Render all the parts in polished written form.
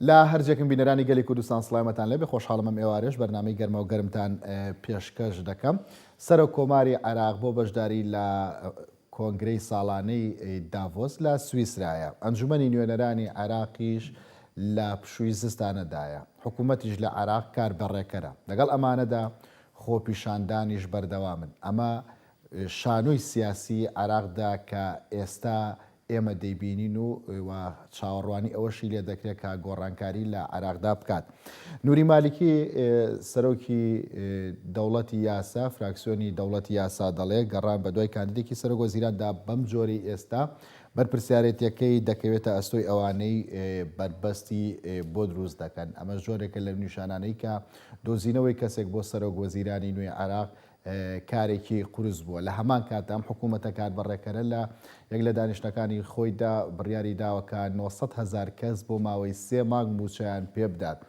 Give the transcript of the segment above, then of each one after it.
لە هەرجێکم بینەرانی گەلی کوردستان سڵامەتان لێبێ خۆشحاڵم ئەم ئێوارێش بەرنامەی گەرمە و گەرمتان پێشکەش دەکەم سەرۆک کۆماری عێراق بۆ بەشداری لە کۆنگرەی ساڵانەی داڤۆس لە سویسرایە ئەنجومەنی نوێنەرانی عێراقیش لە پشووی زستانەدایە حکوومەتیش لە عێراق کار بەڕێکەرە لەگەڵ ئەمانەدا خۆپیشاندانیش بەردەوامن ئەمە شانۆی سیاسی عێراقدا کە ئێستا ئێمە دەیبینین و و چاوەڕوانی ئەوەشی لێ دەکرێت کە گۆڕانکاری لە عێراقدا بکات. نوری مالیکی سەرۆکی دەوڵەتی یاسا، فراکسیۆنی دەوڵەتی یاسا دەڵێ، گەڕان بەدوای کاندیدێکی سەرۆکوەزیراندا بەم جۆرەی ئێستا، بەرپرسیارێتیەکەی دەکەوێتە ئەستۆی ئەوانەی بەربەستی بۆ دروست دەکەن. ئەمەش جۆرێکە لەو نیشانانەی کە دۆزینەوەی کەسێک بۆ سەرۆکوەزیرانی نوێی عێراق کارێکی قورس بووە. لە هەمان کاتدا ئەم حکوومەتە کاربەڕێکەرە لە یەک لە دانیشتنەکانی خۆیدا بڕیاری داوە کە 900 هەزار کەس بۆ ماوەی سێ مانگ مووچەیان پێ بدات.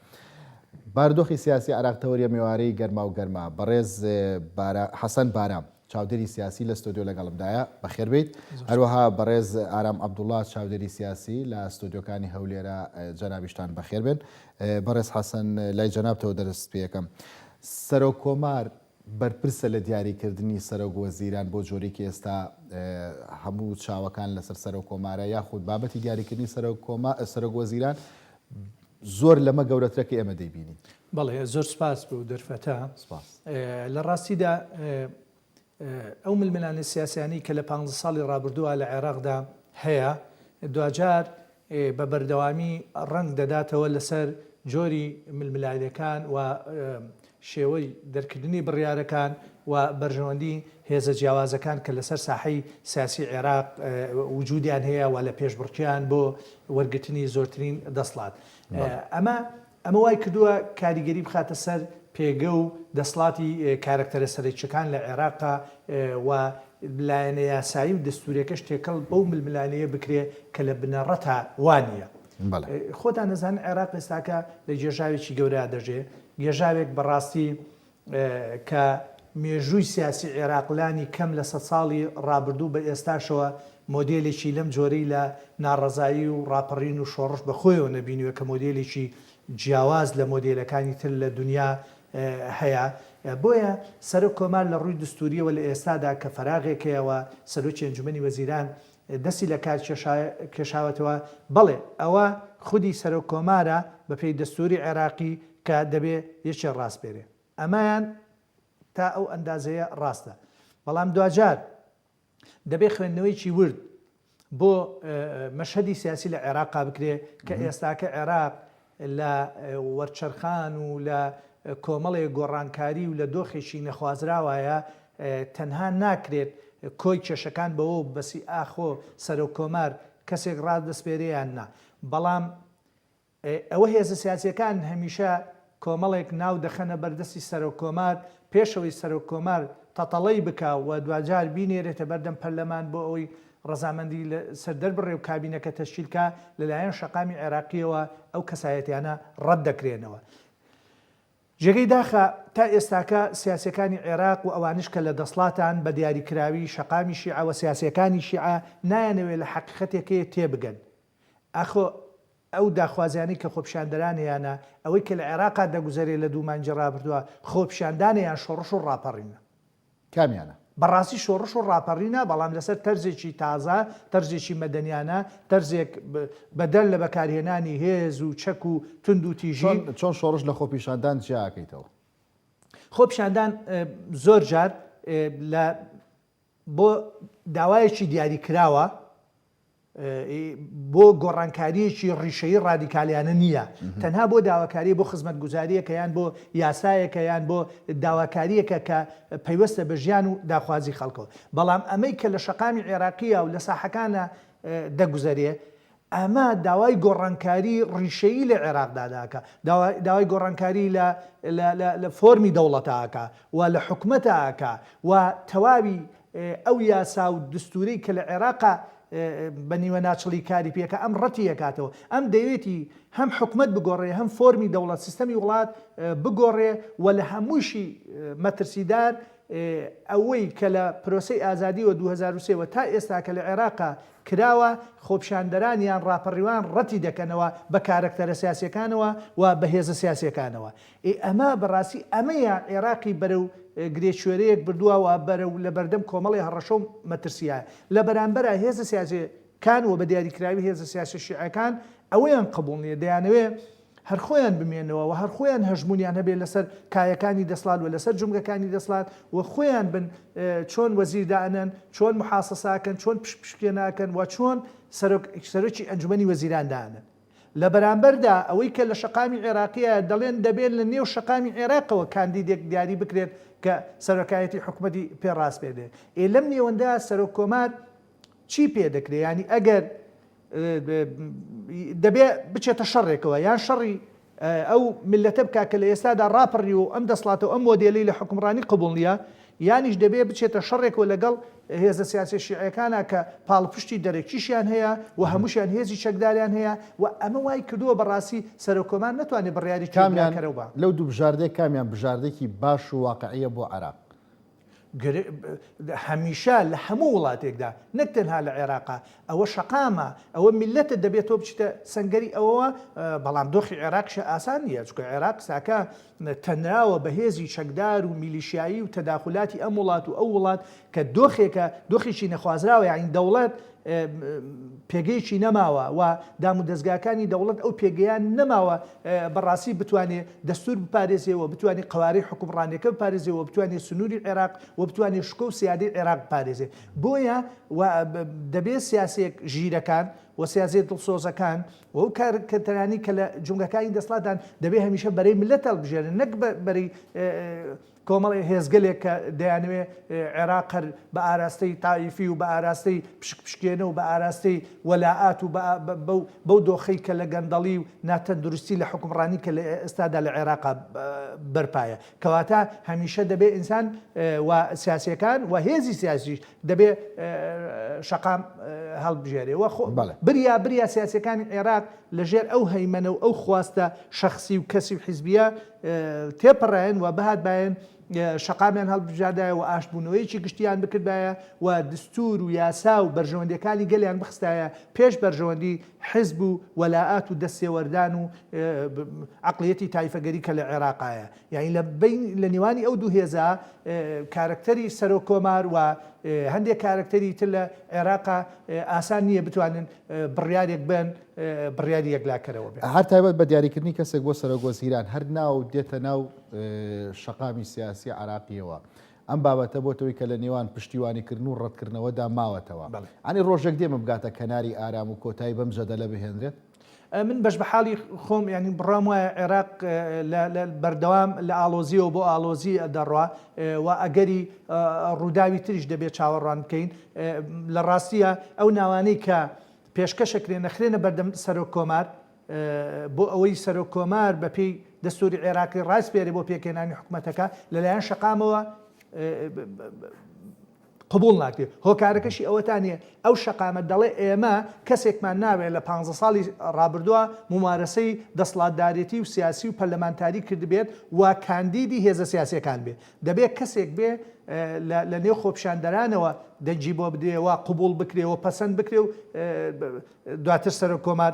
بارودۆخی سیاسی عێراق تەوەری ئەم ئێوارەی گەرما و گەرما. بەڕێز حەسەن بارام، چاودێری سیاسی لە ستۆدیۆ لەگەڵمدایە، بەخێر بێیت. هەروەها بەڕێز ئارام عەبدوڵڵا، چاودێری سیاسی لە ستۆدیۆکانی هەولێرە، جەنابیشتان بەخێر بێن. بەڕێز حەسەن، لای جەنابتەوە دەست پێ ئەکەم. سەرۆک کۆمار بەرپرسە لە دیاریکردنی سەرۆک وەزیران بۆ جۆرێکی ئێستا هەموو چاوەکان لەسەر سەرۆک کۆمارە یاخود بابەتی دیاریکردنی سەرۆک وەزیران زۆر لەمە گەورەترە کە ئێمە دەیبینین. بەڵێ زۆر سپاس بۆ دەرفەتە. سپاس. لە ڕاستیدا ئەو ململانێ سیاسیانەی کە لە پانزە ساڵی ڕابردووە لە عێراقدا هەیە دواجار بە بەردەوامی ڕەنگ دەداتەوە لەسەر جۆری ململانێکان و شێوەی دەرکردنی بڕیارەکان و بەرژەوەندی هێزە جیاوازەکان کە لەسەر ساحەی سیاسی عێراق وجودیان هەیە و لە پێشبڕکێیان بۆ وەرگرتنی زۆرترین دەسڵات. ئەمە ئەمە وای کردووە کاریگەری بخاتە سەر پێگە و دەسڵاتی کارەکتەرە سەرەکییەکان لە عێراقا و لایەنە یاسایی و دەستووریەکەش تێکەڵ بەو ململانێیە بکرێ کە لە بنەڕەتا وا نییە. خۆتان دەزانن عێراق ئێستاکە لە گێژاوێکی گەورەیا دەژێ، گێژاوێک بەڕاستی کە مێژووی سیاسی عێراق لانی کەم لە سەدساڵی ڕابردوو بە ئێستاشەوە مۆدێلێکی لەم جۆرەی لە ناڕەزایی و ڕاپەڕین و شۆڕش بە خۆیەوە نەبینیوە کە مۆدێلێکی جیاواز لە مۆدێلەکانی تر لە دونیا هەیە. بۆیە سەرۆک کۆمار لە ڕووی دستوورییەوە لە ئێستادا کە فەراغێک هەیە و سەرۆکی ئەنجومەنی وەزیران دەستی لە کار کێشاوەتەوە، بەڵێ ئەوە خودی سەرۆک کۆمارە بە پێی دەستووری عێراقی کە دەبێ یەکێ ڕاسپێرێ. ئەمەیان تا ئەو ئەندازەیە ڕاستە. بەڵام دواجار دەبێ خوێندنەوەیەکی ورد بۆ مەشهەدی سیاسی لە عێراقا بکرێ کە ئێستاکە عێراق لە وەرچەرخان و لە کۆمەڵێک گۆڕانکاری و لە دۆخێکی نەخوازراوایە، تەنها ناکرێت کۆی کێشەکان بەوە ببەسی ئاخۆ سەرۆک کۆمار کەسێک ڕادەسپێرێ یان نا. بەڵام ئەوە هێزە سیاسییەکان هەمیشە کۆمەڵێک ناو دەخەنە بەردەستی سەرۆک کۆمار، پێش ئەوەی سەرۆک کۆمار تەتەڵەی بکا و دواجار بینێرێتە بەردەم پەرلەمان بۆ ئەوەی ڕەزامەندی لە سەر دەربڕێ و کابینەکە تەشکیل کا، لە لایەن شەقامی عێراقییەوە ئەو کەسایەتیانە ڕەت دەکرێنەوە. جێگەی داخە تا ئێستاکە سیاسیەکانی عێراق و ئەوانش کە لە دەسڵاتان بە دیاریکراوی شەقامی شیعە و سیاسیەکانی شیعە نایانەوێ لە حەقیقەتێکێ تێبگەن. ئاخۆ ئەو داخوازیانەی کە خۆپیشاندەران هەیانە، ئەوەی کە لە عێراقا دەگوزەرێ لە دوو مانگی ڕابردووە، خۆپیشاندانە یان شۆڕش و ڕاپەڕینە؟ کامیانە؟ بەڕاستی شۆڕش و ڕاپەڕینە، بەڵام لەسەر تەرزێکی تازە، تەرزێکی مەدەنیانە، تەرزێک بەدەر لە بەکارهێنانی هێز و چەک و توندوتیژی. چۆن چۆن شۆڕش لە خۆپیشاندان جیا ئەکەیتەوە؟ خۆپیشاندان زۆر جار لە بۆ داوایەکی دیاریکراوە، بۆ گۆڕانکارییەکی ڕیشەیی ڕادیکالیانە نییە، تەنها بۆ داواکارییە بۆ خزمەتگوزارییەکە یان بۆ یاسایەکە یان بۆ داواکارییەکە کە پەیوەستە بە ژیان و داخوازی خەڵکەوە. بەڵام ئەمەی کە لە شەقامی عێراقییە و لە ساحەکانە دەگوزەرێ، ئەمە داوای گۆڕانکاری ڕیشەیی لە عێراقدا دەکا، داوای گۆڕانکاری لە لە فۆرمی دەوڵەتە ئەکا و لە حکومەتە ئەکا و تەواوی ئەو یاسا و دستورەی کە لە عێراقا بە نیوە ناچڵی کاری پێکا ئەم ڕەتی ئەکاتەوە. ئەم دەیەوێتی هەم حکومەت بگۆڕێ هەم فۆرمی دەوڵەت سیستەمی وڵات بگۆڕێ و لە هەمووشی مەترسیدار. ئەوەی کە لە پرۆسەی ئازادیوە 2003 وە تا ئێستا کە لە عێراقا کراوە، خۆپیشاندەران یان ڕاپەڕیوان ڕەتی دەکەنەوە بە کارەکتەرە سیاسیەکانەوە و بە هێزە سیاسیەکانەوە. ئێ ئەمە بەڕاستی ئەمەیە عێراقی بەرەو گرێ کوێرەیەک بردوە و بەرەو لەبەردەم کۆمەڵێ هەڕەشە و مەترسیایە. لە بەرامبەرا هێزە سیاسیەکان و بە دیاریکراوی هێزە سیاسیە شیعەکان ئەوەیان قبوڵ نیە، دەیانەوێ هەر خۆیان بمێنەوە و هەر خۆیان هەژموونیان هەبێ لەسەر کایەکانی دەسڵات و لەسەر جومگەکانی دەسڵات و خۆیان بن چۆن وەزیر دائەنەن، چۆن محاسەسە ئەکەن، چۆن پشکپشکێنە ئەکەن و چۆن سەرۆک سەرۆکی ئەنجومەنی وەزیران دائەنەن. لە بەرامبەردا ئەوەی کە لە شەقامی عێراقییە دەڵێن دەبێت لە نێو شەقامی عێراقەوە کاندیدێک دیاری بکرێت کە سەرۆکایەتی حکومەتی پێ ڕاسپێردرێت. ئێ لەم نێوەندە سەرۆک کۆمار چی پێ دەکرێ؟ یانی ئەگەر دەبێ بچێتە شەڕێکەوە یان شەڕی ئەو میللەتە بکا کە لە ئێستادا ڕاپەڕیوە و ئەم دەسڵاتە و ئەم مۆدێلەی لە حوکمڕانی قبوڵ نییە، یانیش دەبێ بچێتە شەڕێکەوە لەگەڵ هێزە سیاسیە شیعیەکانا کە پاڵپشتی دەرەکیشیان هەیە و هەمووشیان هێزی چەکداریان هەیە و ئەمە وای کردووە بەڕاستی سەرۆک کۆمار نەتوانێ بڕیارێکی کامیان یەکلاکەرەوە با. لەو دوو بژاردەیە کامیان بژاردەیەکی باش و واقعیە بۆ عێراق؟ هەمیشە لە هەموو وڵاتێکدا نەک تەنها لە عێراقا ئەوە شەقامە ئەوە میللەتە دەبێت تۆ بچیتە سەنگەری ئەوەوە بەڵام دۆخی عێراقیش ئاسان نییە چونکە عێراق ساکە تەنراوە بە هێزی چەکدار و میلیشیایی و تەداخولاتی ئەم وڵات و ئەو وڵات کە دۆخێکە دۆخێکی نەخوازراوە یانی دەوڵەت پێگەیەکی نەماوە و دامودەزگاکانی دەوڵەت ئەو پێگەیان نەماوە بەڕاستی بتوانێ دەستور بپارێزێ و بتوانێ قەوارەی حوکمڕانیەکە بپارێزێ و بتوانێ سنوری عێراق و بتوانێ شکۆ و سیادەی عێراق بپارێزێ بۆیە و دەبێ سیاسیە ژیرەکان و سیاسیە دڵسۆزەکان و ئەو کارکەتەرانی کە لە جومگەکانی دەسڵاتدان دەبێ هەمیشە بەرەی مللەت هەڵبژێرن نەک بەرەی کۆمەڵێ هێزگەلێک کە دەیانەوێ عێراق هەر بە ئاراستەی تائیفی و بە ئاراستەی پشکپشکێنە و بە ئاراستەی وەلائات و بەو دۆخەی کە لە گەندەڵی و ناتەندروستی لە حوکمڕانی کە لە ئێستادا لە عێراقا بەرپایە. کەواتە هەمیشە دەبێ ئینسان و سیاسیەکان و هێزی سیاسیش دەبێ شەقام هەڵبژێرێ و بریا بریا سیاسیەکانی عێراق لە ژێر ئەو هەیمەنە و ئەو خواستە شەخسی و کەسی و حیزبیە تێپەڕایەن و بهاتبایەن شەقامیان هەڵبژاردایە و ئاشتبوونەوەیەکی گشتیان بکردایە و دستور و یاسا و بەرژەوەندیەکانی گەلیان بخستایە پێش بەرژەوەندی حزب و وەلائات و دەستێوەردان و عەقڵیەتی تایفەگەری کە لە عێراقایە یانی لە بەین لە نێوانی ئەو دوو هێزە کارەکتەری سەرۆک کۆمار و هەندێک کارەکتەری تر لە عێراقا ئاسان نییە بتوانن بڕیارێک بەن بڕیاری یەکلاکەرەوە بێت. هەر تایبەت بە دیاریکردنی کەسێک بۆ سەرۆک وەزیران هەر ناو دێتە ناو شەقامی سیاسی عێراقیەوە ئەم بابەتە بۆتەوەی کە لە نێوان پشتیوانیکردن و ڕەتکردنەوەدا ماوەتەوە ئەنی ڕۆژێک دێمە بگاتە کەناری ئارام و کۆتایی بەم جەدەلە بهێنرێت؟ من بەش بە حاڵی خۆم یانی بڕوام وایە عێراق لە بەردەوام لە ئاڵۆزیەوە بۆ ئاڵۆزی دەڕوا و ئەگەری ڕووداوی تریش دەبێت چاوەڕوان بکەین لە ڕاستیە ئەو ناوانەی کە پێشکەشەکرێن نەخرێنە بەردەم سەرۆک کۆمار بۆ ئەوەی سەرۆک کۆمار بەپێی دەستوری عێراقی ڕاسپێرێ بۆ پێکهێنانی حکومەتەکە لەلایەن شەقامەوە قبوڵ ناکرێت هۆکارەکەشی ئەوەتانە ئەو شەقامە دەڵێ ئێمە کەسێکمان ناوێت لە پانزە ساڵی ڕابردووە مومارەسەی دەسڵاتدارێتی و سیاسی و پەرلەمانتاری کردبێت و کاندیدی هێزە سیاسیەکان بێت دەبێت کەسێک بێ لە نێو خۆپیشاندەرانەوە دەنگی بۆ بدرێ و قبوڵ بکرێ و پەسەند بکرێ و دواتر سەرۆک کۆمار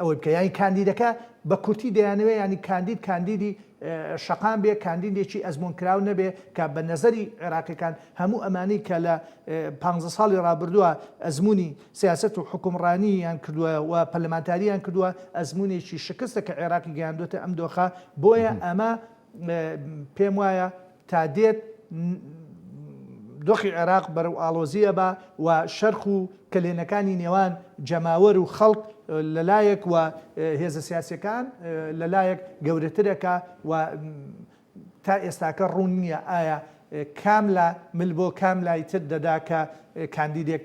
ئەوەی بکە یانی کاندیدەکە بە کورتی دەیانەوێ ینی کاندید کاندیدی شەقام بێ کاندیدێکی ئەزمونکراو نەبێ کە بە نەزەری عێراقیەکان هەموو ئەمانەی کە لە پ ساڵی ڕابردووە ئەزمموی سیاست و حکومڕانی یان کردووە و پەرلەمانتاریان کردووە ئەزمونێکی شکستە کە عێراقی گەیاندوێتە ئەم دۆخە بۆیە ئەمە پێم وایە تا دێت دۆخی عێراق بەرەو ئاڵۆزی ئەبا و شەرخ و کەلێنەکانی نێوان جەماوەر و خەڵک لەلایەک و هێزە سیاسیەکان لەلایەک گەورەترەکە و تا ئێستاکە ڕوون نییە ئایا کام لا مل بۆ کام لای تر دەدا کە کاندیدێک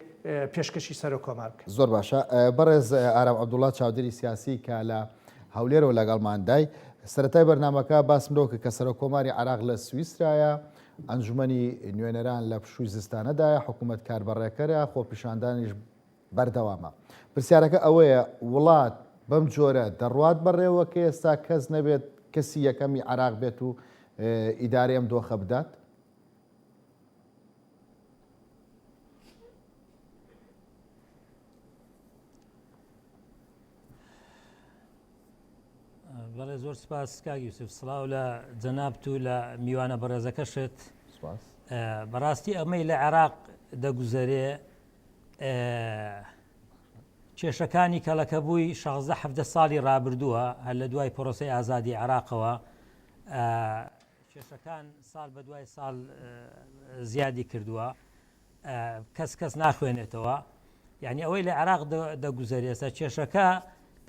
پێشکەشی سەرۆک کۆمار بکە. زۆر باشە بەڕێز ئارام عەبدوڵا چاودێری سیاسی کە لە هەولێرەوە لەگەڵماندای. سەرەتای بەرنامەکە باسم لەوە کرد کە سەرۆک کۆماری عێراق لە سویسرایە، ئەنجومەنی نوێنەران لە پشووی زستانەدایە، حکوومەت کاربەڕێکەرە، خۆپیشاندانیش بەردەوامە. پرسیارەکە ئەوەیە وڵات بەم جۆرە دەڕوات بەڕێوە کە ئێستا کەس نەبێت کەسی یەکەمی عێراق بێت و ئیدارەی ئەم دۆخە بدات؟ زۆر سپاس کاک یوسف سڵاو لە جەنابت و لە میوانە بەڕێزەکەشت. سپاس. بەڕاستی ئەمەی لە عێراق دەگوزەرێ کێشەکانی کەڵەکەبووی 16 17 ساڵی ڕابردووە هەر لە دوای پرۆسەی ئازادی عێراقەوە کێشەکان ساڵ بە دوای ساڵ زیادی کردووە کەس کەس ناخوێنێتەوە یعنی ئەوەی لە عێراق دەگوزەرێسە کێشەکە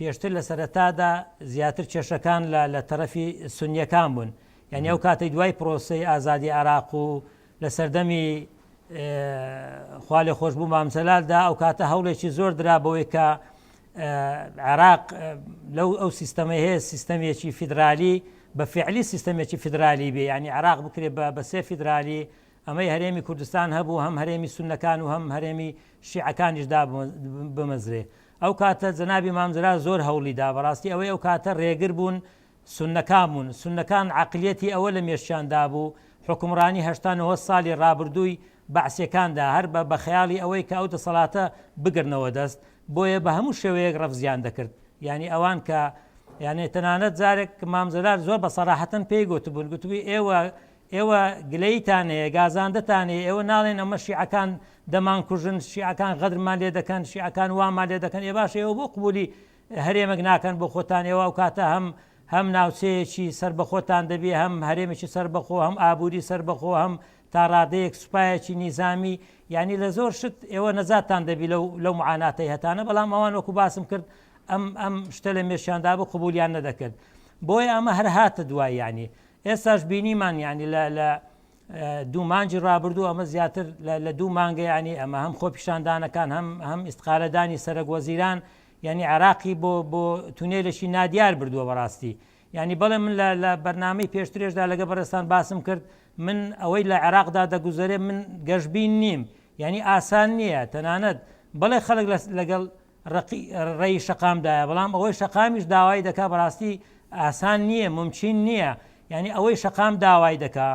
پێشتر لە سەرەتادا زیاتر کێشەکان لە لە تەرەفی سنیەکان بوون یعنی ئەو کاتەی دوای پرۆسەی ئازادی عێراق و لە سەردەمی خوالێ خۆش بوو مامجلالدا ئەو کاتە هەوڵێکی زۆر درا بەوەی کە عێراق لەو ئەو سیستەمە هەیە سیستەمێکی فیدرالی بە فعلی سیستەمێکی فیدرالی بێ ینی عێراق بکرێت بە سێ فیدرالی ئەمەی هەرێمی کوردستان هەبوو هەم هەرێمی سوننەکان و هەم هەرێمی شیعەکانیش دابمەزرێ. ئەو کاتە جەنابی مام جەلال زۆر هەوڵی دا، بەڕاستی ئەوەی ئەو کاتە ڕێگر بوون سوننەکان بوون. سوننەکان عەقلیەتی ئەوە لە مێشکیان دابوو حوکمڕانی 80 90 ساڵی ڕابردووی بەعسیەکاندا هەر بە بە خەیاڵی ئەوەی کە ئەو دەسەڵاتە بگرنەوە دەست بۆیە بە هەموو شێوەیەک ڕەفزیان دەکرد. یانی ئەوان کە یانێ تەنانەت جارێک مام جەلال زۆر بە سەراحەتەن پێی گوتبوون گوتبووی ئێوە ئێوە گلەییتان هەیە، گازاندەتان هەیە، ئێوە ناڵێن ئەمە شیعەکان دەمانکوژن، شیعەکان غەدرمان لێ دەکەن، شیعەکان وامان لێ دەکەن، ئێ باشە ئێوە بۆ قبولی هەرێمێک ناکەن بۆ خۆتان، ئێوە ئەو کاتە هەم هەم ناوچەیەکی سەربەخۆتان دەبێ، هەم هەرێمێکی سەربەخۆ، هەم ئابووری سەربەخۆ، هەم تا ڕادەیەک سوپایەکی نیزامی، یانی لە زۆر شت ئێوە نەجاتتان دەبی لەو لەو معاناتەی هەتانە، بەڵام ئەوان وەکو باسم کرد ئەم ئەم شتە لە مێشکیاندا بوو قبولیان نەدەکرد. بۆیە ئەمە هەر هاتە دوای یانی ئێستاش بینیمان یانی لە لە دوو مانگی ڕابردوو ئەمە زیاتر لە دوو مانگە ینی ئەمە هەم خۆپیشاندانەکان هەم هەم ئیسقالەدانی سەرەک وەزیران یعنی عراقی بۆ بۆ تونێلێکی نادیار بردووە بەڕاستی یعنی بەڵێ من لە لە بەرنمەی پێشترێشدا لەگە بەڕێستان باسم کرد من ئەوەی لە عێراقدا دەگوزەرێ من گەشبین نیم یعنی ئاسان نییە تەنانەت بەڵێ خەڵک لەگەڵ ڕقی ڕێی شەقامدایە بەڵام ئەوەی شەقامیش داوای دەکا بەڕاستی ئاسان نییە مومکین نییە یعنی ئەوەی شەقام داوای دەکا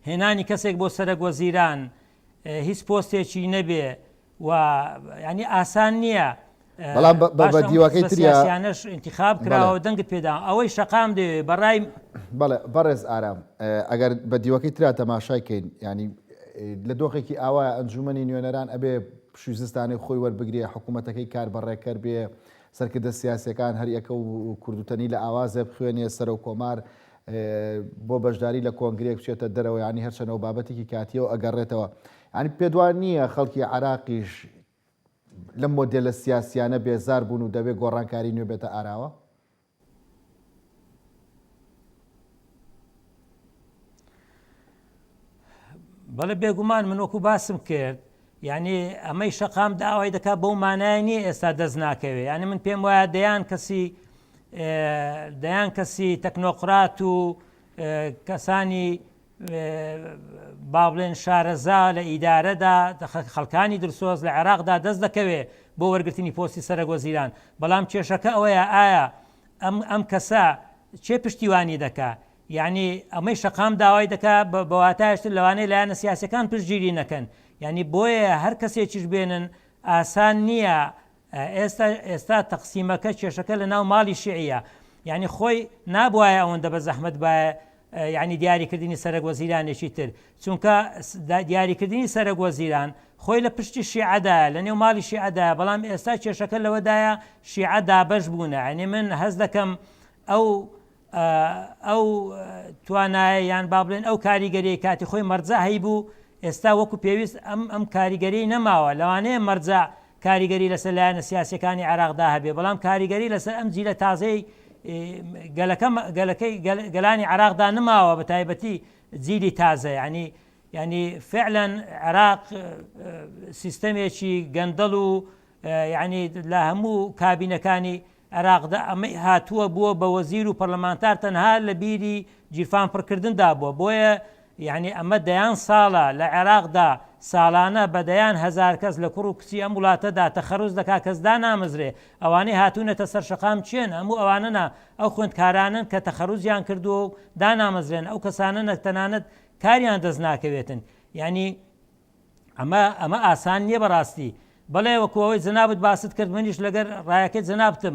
هێنانی کەسێک بۆ سەرەک وەزیران هیچ پۆستێکی نەبێ و ینی ئاسان نییە بەڵام بە دیوەکەی تریانەش انتخاب کراوە دەنگت پێدا ئەوەی شەقام دەوێ بەڕای بەڵێ بەڕێز ئارام ئەگەر بە دیوەکەی ترا تەماشای کەین ینی لە دۆخێکی ئاوا ئەنجومەنی نوێنەران ئەبێ پشووی زستانەی خۆی وەربگرێ، حکوومەتەکەی کاربەڕێکەر بێ، سەرکردە سیاسییەکان هەریەکە و کوردوتەنی لە ئاوازێ بخوێنێ، سەرۆک کۆمار بۆ بەشداری لە کۆنگرەیەک بچێتە دەرەوە، یانی هەرچەنەوە بابەتێکی کاتییە و ئەگەڕێتەوە. یانی پێت وا نییە خەڵکی عێراقیش لەم مۆدێلە سیاسییانە بێزار بوون و دەبێ گۆڕانکاری نوێ بێتە ئاراوە؟ بەڵێ بێگومان من وەکو باسم کرد یعنی ئەمەی شەقام داوای دەکات بەو مانای نییە ئێستا دەست ناکەوێ یعنی من پێم وایە دەیان کەسی دەیان کەسی تەکنۆقرات و کەسانی با بڵێن شارەزا لە ئیدارەدا خەڵکانی دڵسۆز لە عێراقدا دەست دەکەوێ بۆ وەرگرتنی پۆستی سەرەک وەزیران بەڵام کێشەکە ئەوەیە ئایا ئەم ئەم کەسە چێ پشتیوانی دەکا یعنی ئەمەی شەقام داوای دەکا بە واتایشتر لەوانەیە لایەنە سیاسەکان پشتگیری نەکەن یعنی بۆیە هەر کەسێکیش بێنن ئاسان نییە ئێستا ئێستا تەقسیمەکە کێشەکە لە ناو ماڵی شیعیە یعنی خۆی نابواە ئەوەندە بە زەحمت باە یعنی دیاریکردنی سەرەک وەزیرانێکی تر چونکە دیاریکردنی سەرەک وەزیران خۆی لە پشتی شیعەدایە لە نێو ماڵی شیعەدایە بەڵام ئێستا کێشەکە لەوەدایە شیعە دابەش بوونە یعنی من هەست دەکەم ئەو ئەو توانایە یان با بڵێن ئەو کاریگەریەی کاتی خۆی مەرجەع هەیبوو ئێستا وەکو پێویست ئەم ئەم کاریگەریەی نەماوە لەوانەیە مەرجەع کاریگەری لەسەر لایەنە سیاسیەکانی عێراقدا هەبێ بەڵام کاریگەری لەسەر ئەم جیلە تازەی گەلەکە گەلەکەی گەلانی عێراقدا نماوە بە تایبەتی جیلی تازە یعنی یعنی فعلا عێراق سیستەمێکی گەندەڵ و یعنی لە هەموو کابینەکانی عێراقدا ئەمەی هاتووە بووە بە وەزیر و پەرلەمانتار تەنها لە بیری گیرفان پڕکردندا بووە بۆیە یعنی ئەمە دەیان ساڵە لە عێراقدا ساڵانە بە دەیان هەزار کەس لە کوڕ و کچی ئەم وڵاتەدا تەخەروج دەکا کەس دانامەزرێ ئەوانەی هاتوونەتە سەر شەقام کێن هەموو ئەوانە نا ئەو خوێندکارانەن کە تەخەروجیان کردووە و دانامەزرێن ئەو کەسانەنە تەنانەت کاریان دەست ناکەوێتن یعنی ئەمە ئەمە ئاسان نییە بەڕاستی. بەڵێ وەکو ئەوەی جەنابت باست کرد منیش لەگەر ڕایەکەی جەنابتم.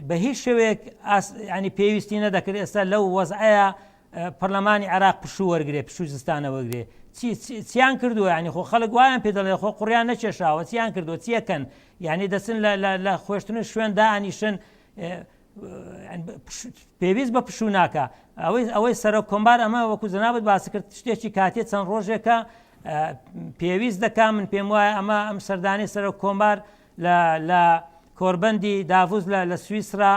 بە هیچ شێوەیەک ینی پێویستی نەدەکرد ئێستا لەو وەزعەیە پەرلەمانی عێراق پشوو وەرگێ پشوو زستانە وەرگێ چیان کردووە ینی خۆ خەڵک وایان پێ دەڵێ خۆ قڕیان نەکێشاوە چیان کردووە چیەکەن یعنی دەچن لە خۆشتن و شوێن دانیشن پێویست بە پشوو ناکە ئەوەی ئەوەی سەرۆک کۆمبار ئەمە وەکو جەنابت باس کرد شتێکی کاتێ چەند ڕۆژێکە پێویست دەکا من پێم وایە ئەمە ئەم سەردانی سەرۆک کۆمار لە لە کۆربەندی داڤوس لە لە سویسرا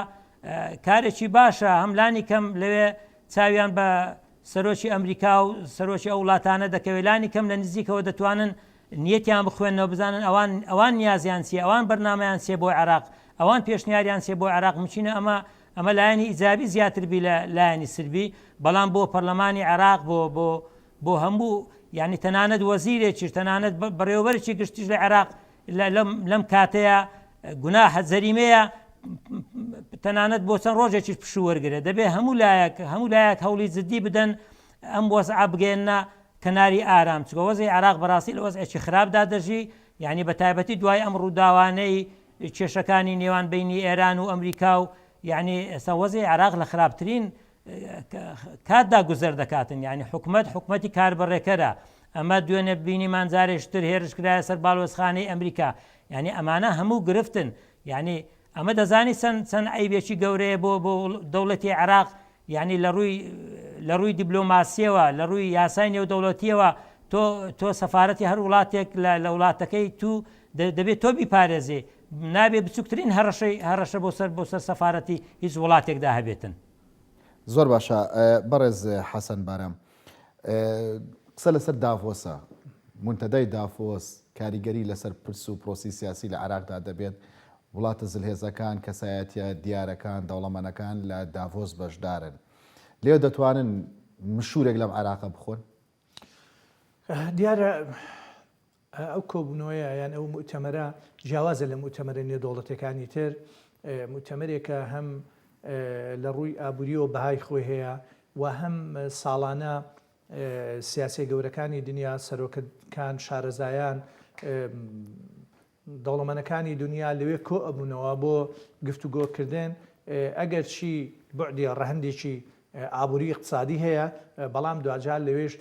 کارێکی باشە هەم لانی کەم لەوێ چاویان بە سەرۆکی ئەمریکا و سەرۆکی ئەو وڵاتانە دەکەوێت لانی کەم لە نزیکەوە دەتوانن نیەتیان بخوێنەوە بزانن ئەوان ئەوان نیازیان چیە ئەوان بەرنامەیان چیە بۆ عێراق ئەوان پێشنیاریان چیە بۆ عێراق مچینە ئەمە ئەمە لایەنی ئیجابی زیاتر بی لە لایەنی سلبی بەڵام بۆ پەرلەمانی عێراق بۆ بۆ بۆ هەموو یعنی تەنانەت وەزیرێکیش تەنانەت بەڕێوەبەرێکی گشتیش لە عێراق لەم لەم کاتەیە گوناحە جەریمەیە تەنانەت بۆ چەند ڕۆژێکیش پشوو وەرگرێت دەبێ هەموو لایەک هەموو لایەک هەوڵی جددی بدەن ئەم وەزعە بگەێنە کەناری ئارام، چونکە وەزعی عێراق بەڕاستی لە وەزعێکی خراپدا دەژی، یانی بە تایبەتی دوای ئەم ڕووداوانەی کێشەکانی نێوان بەینی ئێران و ئەمریکا و یانی ئێستا وەزعی عێراق لە خراپترین کاتدا گوزەر دەکاتن، یانی حکومەت حکومەتی کاربەڕێکەرە، ئەمە دوێنێ بینیمان جارێکی تر هێرش کرایە سەر باڵوێزخانەی ئەمریکا، یانی ئەمانە هەموو گرفتن، یانی ئەمە دەزانی چەند چەند عەیبێکی گەورەیە بۆ بۆ دەوڵەتی عێراق یانی لە ڕووی لە ڕووی دیبلۆماسیەوە لە ڕووی یاسای نێودەوڵەتیەوە تۆ تۆ سەفارەتی هەر وڵاتێک لە لە وڵاتەکەی تو دەبێت تۆ بیپارێزێ نابێ بچووکترین هەڕەشەی هەڕەشە بۆ سەر بۆ سەر سەفارەتی هیچ وڵاتێکدا هەبێتن. زۆر باشە بەڕێز حەسەن بارام قسە لەسەر داڤۆسە مونتەدای دافۆس کاریگەری لەسەر پرس و پرۆسی سیاسی لە عێراقدا دەبێت وڵاتە زلهێزەکان، کەسایەتییە دیارەکان، دەوڵەمەنەکان لە داڤۆس بەشدارن. لێ دەتوانن مشوورێک لەم عێراقە بخۆن؟ دیارە ئەو کۆبوونەوەیە یان ئەو موئتەمەرە جیاوازە لە موئتەمەرە نێودەوڵەتیەکانی تر. موئتەمەرێکە هەم لە ڕووی ئابوورییەوە بەهای خۆی هەیە و هەم ساڵانە سیاسیە گەورەکانی دنیا، سەرۆکەکان، شارەزایان، دەوڵەمەنەکانی دونیا لەوێ کۆ ئەبوونەوە بۆ گفتوگۆکردن، ئەگەرچی بوعدی ڕەهەندێکی ئابووری ئیقتسادی هەیە، بەڵام دواجار لەوێش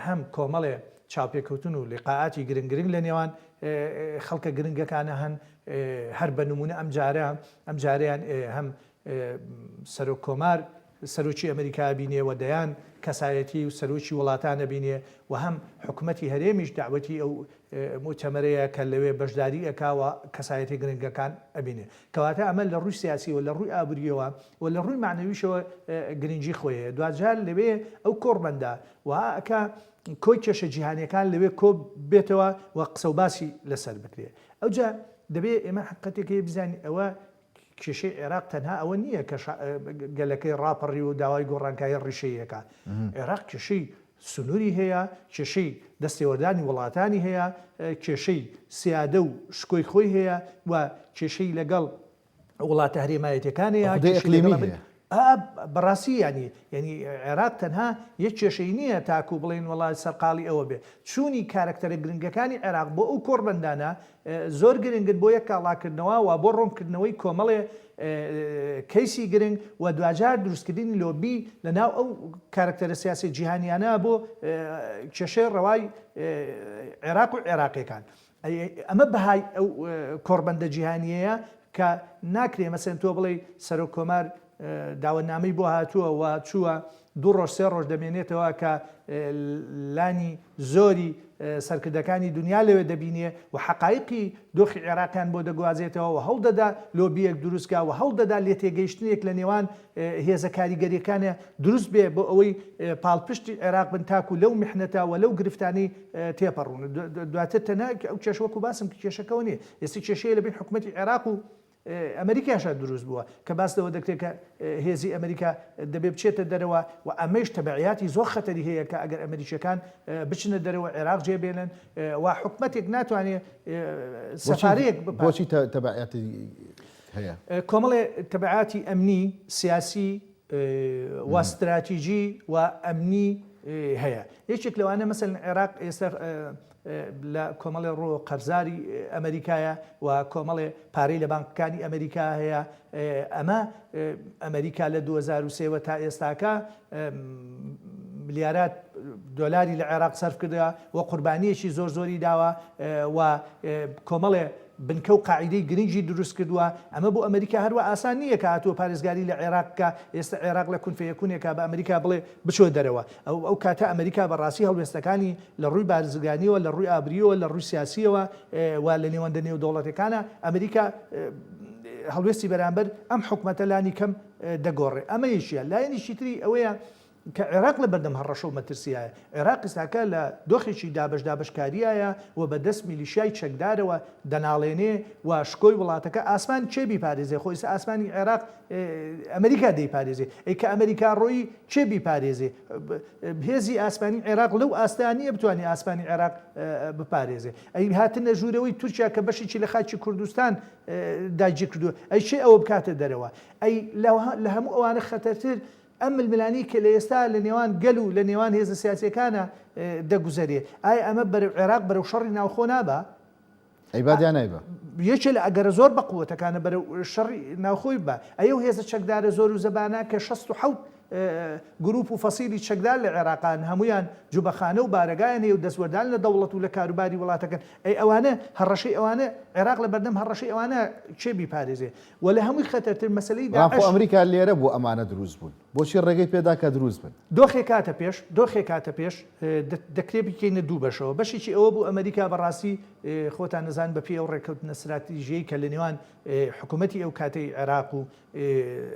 هەم کۆمەڵێ چاوپێکەوتن و لیقائاتی گرنگ گرنگ لە نێوان خەڵکە گرنگەکانە هەن، هەر بە نموونە ئەمجارە ئەمجارەیان هەم سەرۆک کۆمار سەرۆکی ئەمریکا ئەبینێ و دەیان کەسایەتی و سەرۆکی وڵاتان ئەبینێ و هەم حکومەتی هەرێمیش دەعوەتی ئەو موئتەمەرەیە کە لەوێ بەشداری ئەکا و کەسایەتیە گرنگەکان ئەبینێ. کەواتە ئەمە لە ڕووی سیاسیەوە، لە ڕووی ئابوریەوە و لە ڕووی مەعنەویشەوە گرنگی خۆی هەیە. دواجار لەوێ ئەو کۆڕبەندە وەها ئەکا کۆی کێشە جیهانیەکان لەوێ کۆ بێتەوە و قسە و باسی لەسەر بکرێ. ئەوجا دەبێ ئێمە حەقیقەتێک هەیە بزانین ئەوە کێشەی عێراق تەنها ئەوە نییە کە گەلەکەی ڕاپەڕیوە و داوای گۆڕانکاری ڕیشەیی ئەکات. عێراق کێشەی سنووری هەیە، کێشەی دەستێوەردانی وڵاتانی هەیە، کێشەی سیادە و شکۆی خۆی هەیە و کێشەی لەگەڵ وڵاتە هەرێمایەتیەکان هەیە، عقدەی کێشەی لەگەڵ ئیقلیمی ئەمریکا هەیە. ئا بەڕاستی یانی یانی عێراق تەنها یەک کێشەی نییە تاکوو بڵێین وەڵا سەرقاڵی ئەوە بێ. چوونی کارەکتەرە گرنگەکانی عێراق بۆ ئەو کۆڕبەندانە زۆر گرنگن بۆ یەککاڵاکردنەوە و بۆ ڕوونکردنەوەی کۆمەڵێ کەیسی گرنگ و دواجار دروستکردنی لۆبی لە ناو ئەو کارەکتەرە سیاسیە جیهانیانە بۆ کێشەی ڕەوای عێراق و عێراقیەکان. ئەمە بەهای ئەو کۆڕبەندە جیهانیەیە کە ناکرێ مەسەن تۆ بڵێی سەرۆک کۆمار داوەتنامەی بۆ هاتووە و چووە دوو ڕۆژ سێ ڕۆژ دەمێنێتەوە کە لانی زۆری سەرکردەکانی دنیا لەوێ دەبینێ و حەقایقی دۆخی عێراقیان بۆ دەگوازێتەوە و هەوڵدەدا لۆبییەک دروستکا و هەوڵدەدا لێتێگەیشتنێک لە نێوان هێزە کاریگەریەکانە دروست بێ بۆ ئەوەی پاڵپشتی عێراق بن تاکو لەو میحنەتە و لەو گرفتانەی تێپەڕون. دواتر تەنها ئەو کێشە وەکو باسم کرد کێشەکەوە نییە، ئێستا کێشەیە لە بەین حکومەتی عێراق و ئەمریکاشا دروست بووە کە باس لەوە دەکرێت کە هێزی ئەمریکا دەبێ بچێتە دەرەوە و ئەمەیش تەبعیاتی زۆر خەتەری هەیە کە ئەگەر ئەمریکیەکان بچنە دەرەوە عێراق جێ بێلن و حکومەتێک ناتوانێت سەفارەیەک بۆچی تەبعیاتی هەیە؟ کۆمەڵێ تەبعاتی ئەمنی، سیاسی و ستراتیجی و ئەمنی. هەیە. یەکێک لەوانە مەسەلەن عێراق ئێستا لە کۆمەڵێ ڕۆ قەرزاری ئەمەریکایە و کۆمەڵێ پارەی لە بانقەکانی ئەمەریکا هەیە. ئەمە ئەمەریکا لە 2003 وە تا ئێستاکە ملیارات دۆلاری لە عێراق سەرف کردووە و قوربانییەکی زۆر زۆری داوە و کۆمەڵێ بنکە و قاعیدەی گرنگی دروست کردووە، ئەمە بۆ ئەمریکا هەروا ئاسان نییە کە هاتووە پارێزگاری لە عێراق بکا، ئێستا عێراق لە کون فەیەکونێکا بە ئەمریکا بڵێ بچۆ دەرەوە، ئەو ئەو کاتە ئەمریکا بە ڕاستی هەڵوێستەکانی لە ڕووی بارزگانییەوە، لە ڕووی ئابرییەوە، لە ڕووی سیاسییەوە و لە نێوەندە نێودەوڵەتەکانا ئەمریکا هەڵوێستی بەرامبەر ئەم حکومەتە لانی کەم دەگۆڕێ. ئەمە یەکیە. لایەنێکی تری ئەوەیە کە عێراق لە بەردەم هەڕەشە و مەترسیایە. عێراق ئیستاکە لە دۆخێکی دابەش دابەشکاریایە و بە دەست میلیشیای چەکدارەوە دەناڵێنێ و شکۆی وڵاتەکە ئاسمان کێ بیپارێزێ؟ خۆ ئیستا ئاسمانی عێراق ئەمریکا دەیپارێزێ. ئەی کە ئەمریکا ڕۆیی کێ بیپارێزێ؟ هێزی ئاسمانی عێراق لەو ئاستەیا نییە بتوانێ ئاسمانی عێراق بپارێزێ. ئەی هاتنە ژوورەوەی تورکیا کە بەشێکی لە خاکی کوردستان داگیر کردووە، ئەی کێ ئەوە بکاتە دەرەوە؟ ئەی لە هەموو ئەوانە خەتەرتر ئەم ململانێی کە لە ئێستا لە نێوان گەل و لە نێوان هێزە سیاسیەکانا دەگوزەرێ، ئایا ئەمە بەرەو عێراق بەرەو شەڕی ناوخۆ نابا؟ ئەیبات یا نایبا؟ یەکێ لە ئەگەرە زۆر بە قوەتەکانە بەرەو شەڕی ناوخۆی ببا. ئەی ئەو هێزە چەکدارە زۆر و زەبانە کە 67 گروپ و فەسیلی چەکدار لە عێراقان هەموویان جوبەخانە و بارەگایان هەیە و دەستوەردان لە دەوڵەت و لە کاروباری وڵاتەکەن، ئەی ئەوانە هەڕەشەی ئەوانە عێراق لە بەردەم هەڕەشەی ئەوانە کێ بیپارێزێ؟ و لە هەمووی خەتەرتر مەسەلەی بەڵام خۆ داعش. ئەمریکا لێرە بوو ئەمانە دروست بوون بۆچی ڕێگەی پێدا کە دروست بن؟ دۆخێک هاتە پێش، دۆخێک هاتە پێش دەکرێ بیکەینە دوو بەشەوە، بەشێکی ئەوە بوو ئەمریکا بەڕاستی خۆتان ئەزانن بە پێی ئەو ڕێککەوتنە ستراتیژیەی کە لە نێوان حکوومەتی ئەو کاتەی عێراق و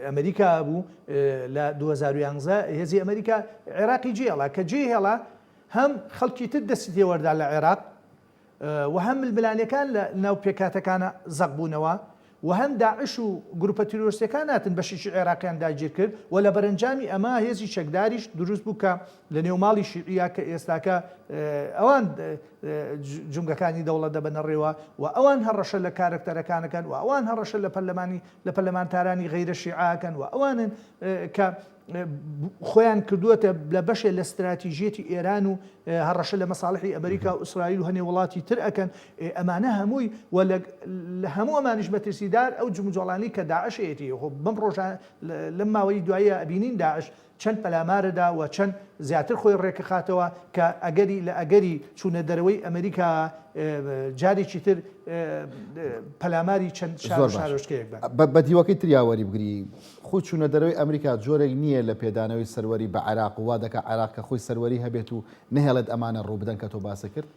ئەمریکا بوو لە 2011 هێزی ئەمریکا عێراقی جێهێڵا، کە جێهێڵا هەم خەڵکی تر دەستی تێوەردا لە عێراق، و هەم ململانێکان لە ناو پێکهاتەکانا زەق بوونەوە و هەم داعش و گروپە تیرۆرستیەکان هاتن بەشێکی عێراقیان داگیر کرد و لە بەرەنجامی ئەمە هێزی چەکداریش دروست بوو کە لە نێو ماڵی شیعیە کە ئێستاکە ئەوان جومگەکانی دەوڵەت دەبەنە ڕێوە و ئەوان هەڕەشە لە کارەکتەرەکانەکەن و ئەوان هەڕەشە لە پەرلەمانی لە پەرلەمانتارانی غەیرە شیعەکەن و ئەوانن کە خۆیان کردووەتە لە بەشێ لە ستراتیژیەتی ئێران و هەڕەشە لە مەساڵحی ئەمریکا و ئیسرائیل و هەنێ وڵاتی تر ئەکەن ئەمانە هەمووی و لە هەموو ئەمانیش مەترسیدار ئەو جموجۆڵانی کە داعشەتی خۆ بەم ڕۆژە لەم ماوەی دواییە ئەبینین داعش چەند پەلامارەدا و چەند زیاتر خۆی ڕێکخاتەوە کە ئەگەری لە ئەگەری چوونە دەرەوەی ئەمریکا جارێکی تر پەلاماری چەند شار و شارۆچکەیەک بەن. بە دیوەکەی تریا وەریبگری خۆ چوونە دەرەوەی ئەمریکا جۆرێک نییە لە پێدانەوەی سەروەری بە عێراق و وا دەکات عێراق کە خۆی سەروەری هەبێت و نەهێڵێت ئەمانە ڕووبدەن کە تۆ باست کرد؟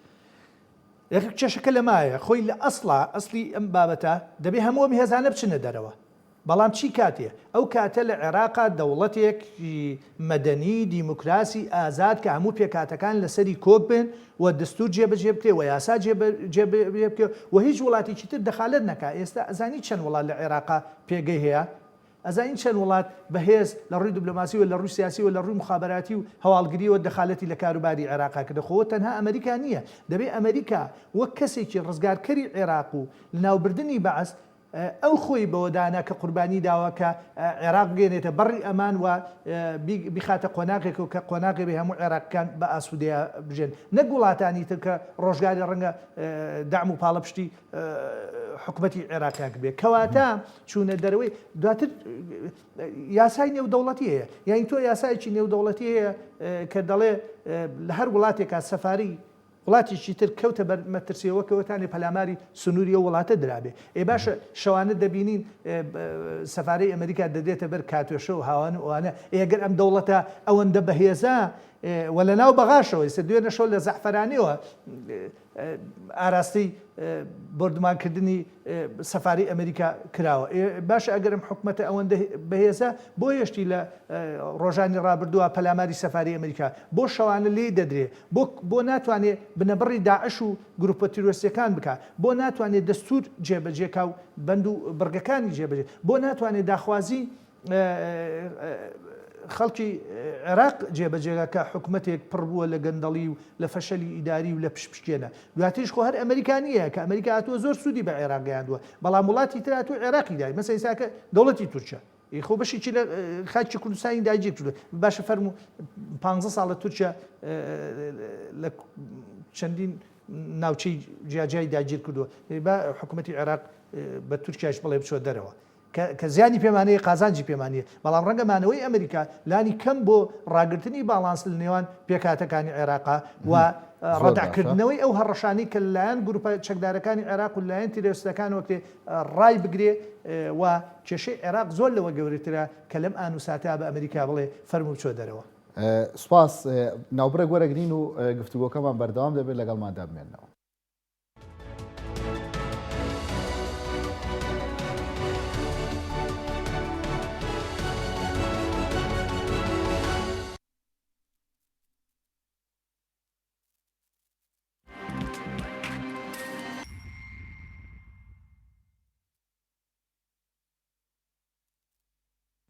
یەکەک کێشەکە لەمایە خۆی لە ئەسڵا ئەسڵی ئەم بابەتە دەبێ هەموو ئەم هێزانە بچنە دەرەوە بەڵام چی کاتێ؟ ئەو کاتە لە عێراقا دەوڵەتێکی مەدەنی، دیموکراسی، ئازاد کە هەموو پێکهاتەکان لەسەری کۆک بن و دەستوور جێبەجێ بکرێ و یاسا جێبەجێ بکرێ و هیچ وڵاتێکی تر دەخالەت نەکا. ئێستا ئەزانی چەند وڵات لە عێراقا پێگەی هەیە؟ ئەزانی چەند وڵات بەهێز لە ڕووی دبلۆماسی و لە ڕووی سیاسی و لە ڕووی موخابەراتی و هەواڵگرییەوە دەخالەتی لە کاروباری عێراقا کردە؟ خۆ تەنها ئەمەریکا نییە. دەبێ ئەمەریکا وەک کەسێکی ڕزگارکەری عێراق و لەناوبردنی بەعس ئەو خۆی بەوە دانا کە قوربانی داوە کە عێراق بگەیەنێتە بەڕی ئەمان و بیخاتە قۆناغێکەوە کە قۆناغێ بێ هەموو عێراقیەکان بە ئاسوودەیە بژێن نەک وڵاتانی تر کە ڕۆژگاری ڕەنگە دەعم و پاڵپشتی حکومەتی عێراقیان بێ کەواتە چوونە دەرەوەی دواتر یاسای نێودەوڵەتی هەیە یانی تۆ یاسایەکی نێودەوڵەتی هەیە کە دەڵێ لە هەر وڵاتێکا سەفاری وڵاتێکی تر کەوتە بەر مەترسیەوە وەک ئەوەتانێ پەلاماری سنوری ئەو وڵاتە درابێ. ئێ باشە شەوانە دەبینین سەفارەی ئەمریکا دەدرێتە بەر کاتۆشە و هاوان و ئەوانە، ئێ گەر ئەم دەوڵەتە ئەوەندە بەهێزە و لە ناو بەغاشەوە ئێستا دوێنێ شەو لە زەعفەرانیەوە ئاراستەی بۆردومانکردنی سەفارەی ئەمریکا کراوە. باشە ئەگەر ئەم حکومەتە ئەوەندە بەهێزە بۆ هێشتی لە ڕۆژانی ڕابردووە پەلاماری سەفارەی ئەمریکا بۆ شەوانە لێی دەدرێ بۆ بۆ ناتوانێ بنەبڕی داعش و گروپە تیرۆرستیەکان بکا؟ بۆ ناتوانێ دەستور جێبەجێ کا و بەند و بڕگەکانی جێبەجێ؟ بۆ ناتوانێ داخوازی خەڵکی عێراق جێبەجێ کا کە حکومەتێک پڕ بووە لە گەندەڵی و لە فەشەلی ئیداری و لە پشپشکێنە؟ دواتریش خۆ هەر ئەمریکا نییە کە ئەمریکا هاتووە زۆر سوودی بە عێراق گەیاندووە بەڵام وڵاتی تر هاتووە عێراقی دای مەسەلەن ئیستا کە دەوڵەتی تورکیا. خۆ بەشێکی لە خاکی کوردستانی داگیر کردووە. باشە فەرموو پانزە ساڵە تورکیا لە چەندین ناوچەی جیاجیای داگیر کردووە. با حکوومەتی عێراق بە تورکیاش بڵێ بچۆ دەرەوە. کە زیانی پێمان هەیە قازانجی پێمان نییە، بەڵام ڕەنگە مانەوەی ئەمریکا لانی کەم بۆ ڕاگرتنی باڵانس لە نێوان پێکهاتەکانی عێراقا و ڕەدعکردنەوەی ئەو هەڕەشانەی کە لەلایەن گروپە چەکدارەکانی عێراق و لەلایەن تیرۆریستەکانەوە کرێ ڕای بگرێ و کێشەی عێراق زۆر لەوە گەورەترە کە لەم ئان و ساتە بە ئەمریکا بڵێ فەرموو بچۆ دەرەوە. سوپاس. ناوبڕێک وەرەگرین و گفتوگۆکەمان بەردەوام دەبێت، لەگەڵماندا بمێننەوە.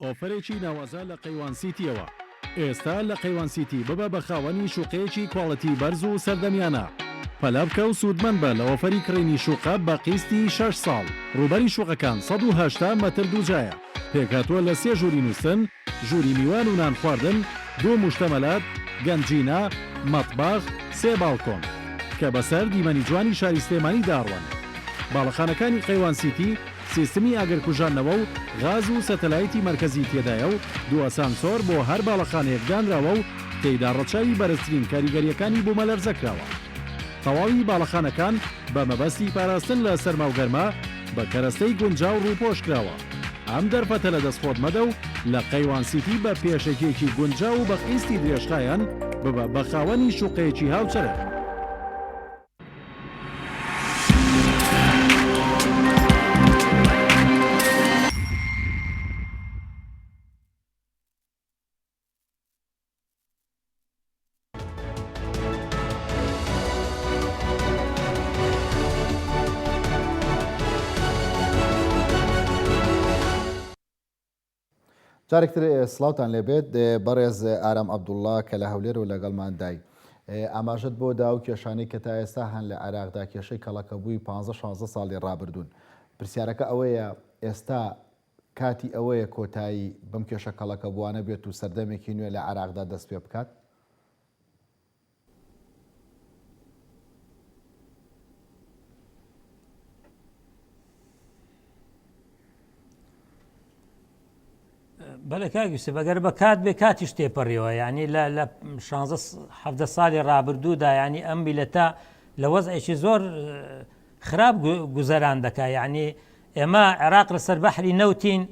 ئۆفەرێکی ناوازە لە قەیوان سیتیەوە ئێستا لە قەیوان سیتی ببە بە خاوەنی شوقەیەکی کواڵیتی بەرز و سەردەمیانە پەلە بکە و سوودمەند بە لە ئۆفەری کڕینی شوقە بە قیستی شەش ساڵ ڕووبەری شوقەکان 180 مەتر دووجایە پێکهاتووە لە سێ ژووری نووستن ژووری میوان و نان خواردن، دوو موشتەمەلات، گەنجینە، مەتبەخ، سێ باڵکۆن. کە بەسەر دیمەنی جوانی شاری سلێمانی دا ئەڕوانێت. باڵەخانەکانی قەیوان سیتی سیستمی ئاگرکوژاندنەوە و غاز و سەتەلایتی مەرکەزی تێدایە و دوو ئەسانسۆر بۆ هەر باڵەخانەیەک دانراوە و تێیدا ڕەچاوی بەرزترین کاریگەرییەکانی بوومەلەرزە کراوە. تەواوی باڵەخانەکان بە مەبەستی پاراستن لە سەرما و گەرما بە کەرەستەی گونجاو ڕووپۆش کراوە. ئەم دەرفەتە لەدەست خۆت مەدە و لە قەیوان سیتی بە پێشەکییەکی گونجاو و بە قیستی درێژخایەن ببە بە خاوەنی شوقەیەکی هاوچەرخ. جارێکتر سڵاوتان لێبێت بەڕێز ئارام عەبدوڵڵا کە لە هەولێر و لەگەڵمان دای ئاماژەت بۆ دا و کێشانەی کە تا ئێستا هەن لە عێراقدا کێشەی کەڵەکەبووی 15 16 ساڵی ڕابردوون پرسیارەکە ئەوەیە ئێستا کاتی ئەوەیە کۆتایی بەم کێشە کەڵەکەبووانە بێت و سەردەمێکی نوێ لە عێراقدا دەست پێ بکات؟ بەڵێ کاک یوسف ئەگەر بە کات بێ کاتیش تێپەڕیەوە یعنی لە لە 16 17 ساڵی ڕابردوودا یعنی ئەم میلەتە لە وەزعێکی زۆر خراپ گوزەران دەکا یعنی ئێمە عێراق لەسەر بەحری نەوتین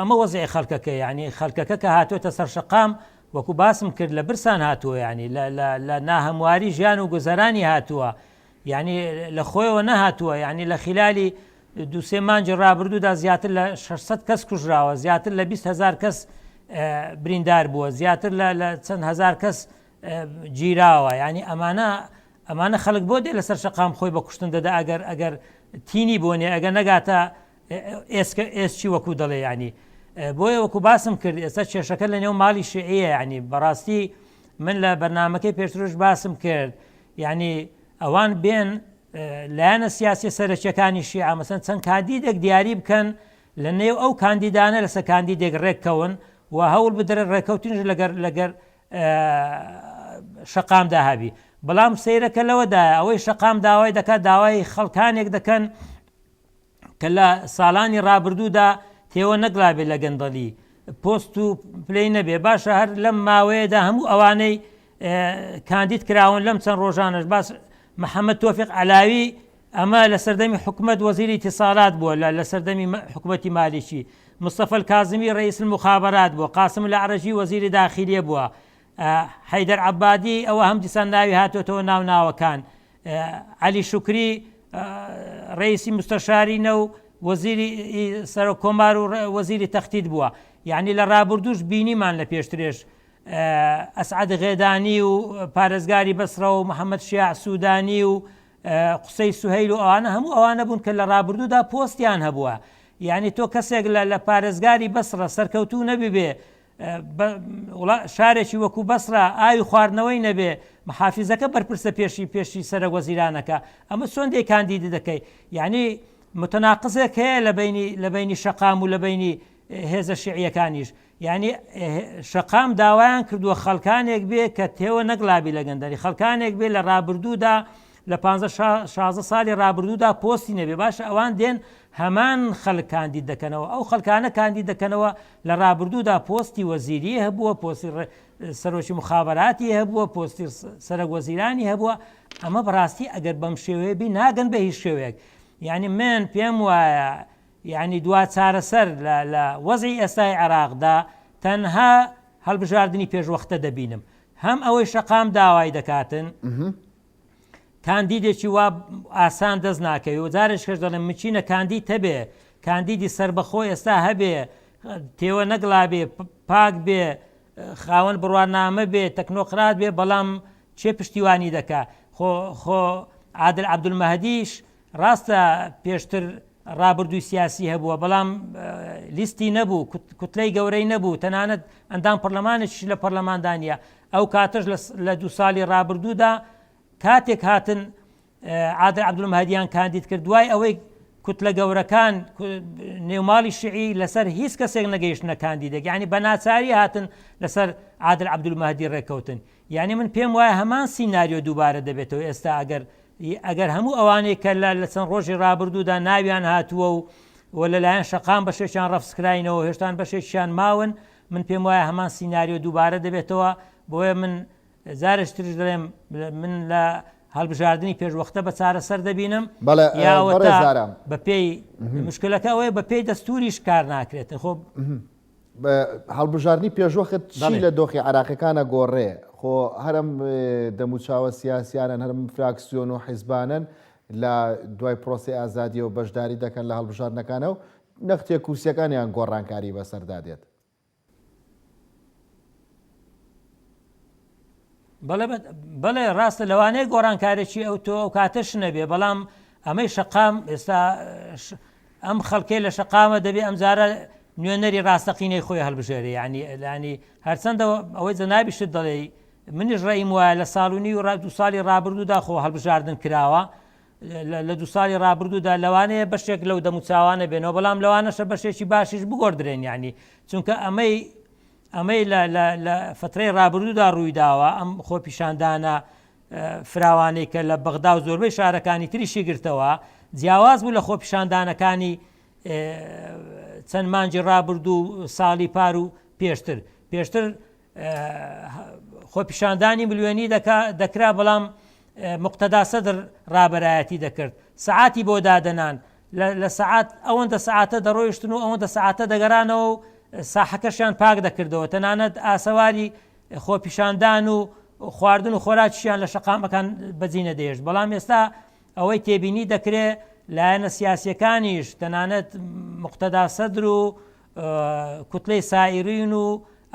ئەمە وەزعی خەڵکەکە یعنی خەڵکەکە کە هاتوێتە سەر شەقام وەکو باسم کرد لە برسان هاتووە یعنی لە ناهەمواری ژیان و گوزەرانی هاتووە یعنی لە خۆیەوە نەهاتووە یعنی لە خلالی دوسێ مانجی ڕابردوودا زیاتر لە 600 کەس کوژراوە زیاتر لە 20 هزار کەس بریندار بووە زیاتر لە چەند هزار کەس گیراوە یعنی ئەمانە ئەمانە خەڵک بۆ دێ لەسەر شەقام خۆی بە کوشتن دەدا ئەگەر ئەگەر تینی بۆ نیە ئەگەر نەگاتە ئێسکە ئێسکی وەکو دەڵێ ینی بۆیە وەکو باسم کرد ئێستا کێشەکە لە نێو ماڵی شیعیە ینی بەڕاستی من لە بەرنمەکەی پێشترش باسم کرد یعنی ئەوان بێن لایەنە سیاسی سەرەکیەکانی شیعە مەسەن چەند کاندیدێک دیاری بکەن لە نێو ئەو کاندیدانە لەسەر کاندیدێک ڕێککەون و هەوڵ بدرێت ڕێککەوتنش لەگەر لەگەر شەقامدا هەبی بەڵام سەیرەکە لەوەدایە ئەوەی شەقام داوای دەکات داوای خەڵکانێک دەکەن کە لە ساڵانی ڕابردوودا تێوە نەگلابێت لە گەندەڵی پۆست و پلەی نەبێ باشە هەر لەم ماوەیەدا هەموو ئەوانەی کاندید کراون لەم چەند ڕۆژانەش باس محەممەد تۆفیق علاوی ئەمە لە سەردەمی حکومەت وەزیری ئیتیسالات بووە لە لە سەردەمی حکومەتی مالیکی، مستەفا الکازمی رئیس المخابرات بووە، قاسم الاعرجی وەزیری داخیلیە بووە، حەیدەر عەبادی ئەوە هەم دیسان ناوی هاتۆتەوە ناو ناوەکان، عەلی شوکری رئیسی مستەشارینە و وەزیری سەرۆک کۆمار و وەزیری تەختیت بووە. یعنی لە ڕابردووش بینیمان لە پێشترێش ئەسعەد غێدانی و پارێزگاری بەسرە و محەممەد شیاع سوودانی و قوسەی سوهەیل و ئەوانە هەموو ئەوانە بوون کە لە ڕابردوودا پۆستیان هەبووە یعنی تۆ کەسێک لە لە پارێزگاری بەسڕە سەرکەوتوو نەبیبێ شارێکی وەکو بەسرا ئاوی خواردنەوەی نەبێ محافیزەکە بەرپرسە پێشی پێشی سەرەک وەزیرانەکە ئەمە چۆن دەی کاندیدی دەکەی یعنی متناقزێک هەیە لە بینی لە بینی شەقام و لە بینی. هێزە شیعیەکانیش یانی شەقام داوایان کردووە خەڵکانێک بێ کە تێوە نەگلابی لە گەندەری خەڵکانێک بێ لە ڕابردوودا لە پ 16 ساڵی ڕابردوودا پۆستی نەبێ باشە ئەوان دێن هەمان خەڵک کاندید دەکەنەوە ئەو خەڵکانە کاندید دەکەنەوە لە ڕابردوودا پۆستی وەزیری هەبووە پۆستی سەرۆکی مخابراتی هەبووە پۆستی سەرەک وەزیرانی هەبووە ئەمە بەڕاستی ئەگەر بەم شێوەیە بی ناگەن بە هیچ شێوەیەک یعنی من پێم وایە یەعنی دوا چارەسەر لە لە وەزعی ئێستای عێراقدا تەنها هەڵبژاردنی پێشوەختە دەبینم هەم ئەوەی شەقام داوای دەکاتن کاندیدێکی وا ئاسان دەست ناکەوێ و جارێک کەش دەڵێم مچینە کاندید هەبێ کاندیدی سربەخۆ ئێستا هەبێ تێوە نەگلابێ پاک بێ خاوەن بڕوانامە بێ تەکنۆقرات بێ بەڵام چێ پشتیوانی دەکا خۆ خۆ عادل عەبدولمەهدیش ڕاستە پێشتر ڕابردووی سیاسی هەبووە، بەڵام لیستی نەبوو، کوتلەی گەورەی نەبوو، تەنانەت ئەندام پەرلەمانێکیش لە پەرلەماندا نییە. ئەو کاتەش لە دوو ساڵی ڕابردوودا کاتێک هاتن عادل عەبدولمەهدیان کاندید کرد، دوای ئەوەی کوتلە گەورەکان نێوماڵی شیعی لەسەر هیچ کەسێک نەگەیشتنە کاندیدێک، یانی بە ناچاری هاتن لەسەر عادل عەبدولمەهدی ڕێککەوتن. یانی من پێم وایە هەمان سیناریۆ دووبارە دەبێتەوە ئێستا ئەگەر ئەگەر هەموو ئەوانەی کە لە لە چەند ڕۆژی ڕابردوودا ناویان هاتووە و و لەلایەن شەقام بەشێکیان ڕەفزکراینەوە هێشتان بەشێکیان ماون من پێم وایە هەمان سیناریۆ دووبارە دەبێتەوە بۆیە من جارێکی تریش دەڵێم من لە هەڵبژاردنی پێشوەختە بە چارەسەر دەبینم بەڵێ یا ئەوەتا بەڕێز ئارام بەپێی مشکلەکە ئەوەیە بەپێی دەستوریش کار ناکرێت خۆ هەڵبژاردنی پێشوەخت چی لە دۆخی عێراقیەکان ئەگۆڕێ؟ خۆ هەر ئەم دەموچاوە سیاسیانەن، هەر ئەم فراکسیۆن و حیزبانەن لە دوای پرۆسەی ئازادیەوە بەشداری دەکەن لە هەڵبژاردنەکانە و نەختێ کورسیەکانیان گۆڕانکاری بەسەردا دێت. بەڵێ بەڵێ ڕاستە لەوانەیە گۆڕانکارێکی ئەو تۆ ئەو کاتەش نەبێ بەڵام ئەمەی شەقام ئێستا ئەم خەڵکەی لە شەقامە دەبێ ئەمجارە نوێنەری ڕاستەقینەی خۆی هەڵبژێرێ یعنی لانی هەرچەندە ئەوەی جەنابیشت دەڵێی منیش ڕێیم وایە لە ساڵ و نیو دو ساڵی ڕابردوودا خۆ هەڵبژاردن کراوە لە دو ساڵی ڕابردوودا لەوانەیە بەشێک لەو دەموچاوانە بێنەوە بەڵام لەوانەشە بەشێکی باشیش بگۆردرێن یعنی چونکە ئەمەی ئەمەی لە فترەی ڕابردوودا ڕوویداوە ئەم خۆپیشاندانە فراوانەی کە لە بەغدا و زۆربەی شارەکانی تریشی گرتەوە، جیاواز بوو لە خۆپیشاندانەکانی چەند مانگی ڕابردوو و ساڵی پار و پێشتر. پێشتر خۆپیشاندانی ملیۆنی دەکرا بەڵام مقتەدا سەدر ڕابەرایەتی دەکرد، سەعاتی بۆ دادەنان، لە سەعات ئەوەندە سەعاتە دەڕۆیشتن و ئەوەندە سەعاتە دەگەرانەوە و ساحەکەشیان پاک دەکردەوە، تەنانەت ئاسەواری خۆپیشاندان و خواردن و خۆراکیشیان لە شەقامەکان بەجی نەدەهێشت، بەڵام ئێستا ئەوەی تێبینی دەکرێ لایەنە سیاسیەکانیش تەنانەت مقتەدا سەدر و کوتلەی سائیرین و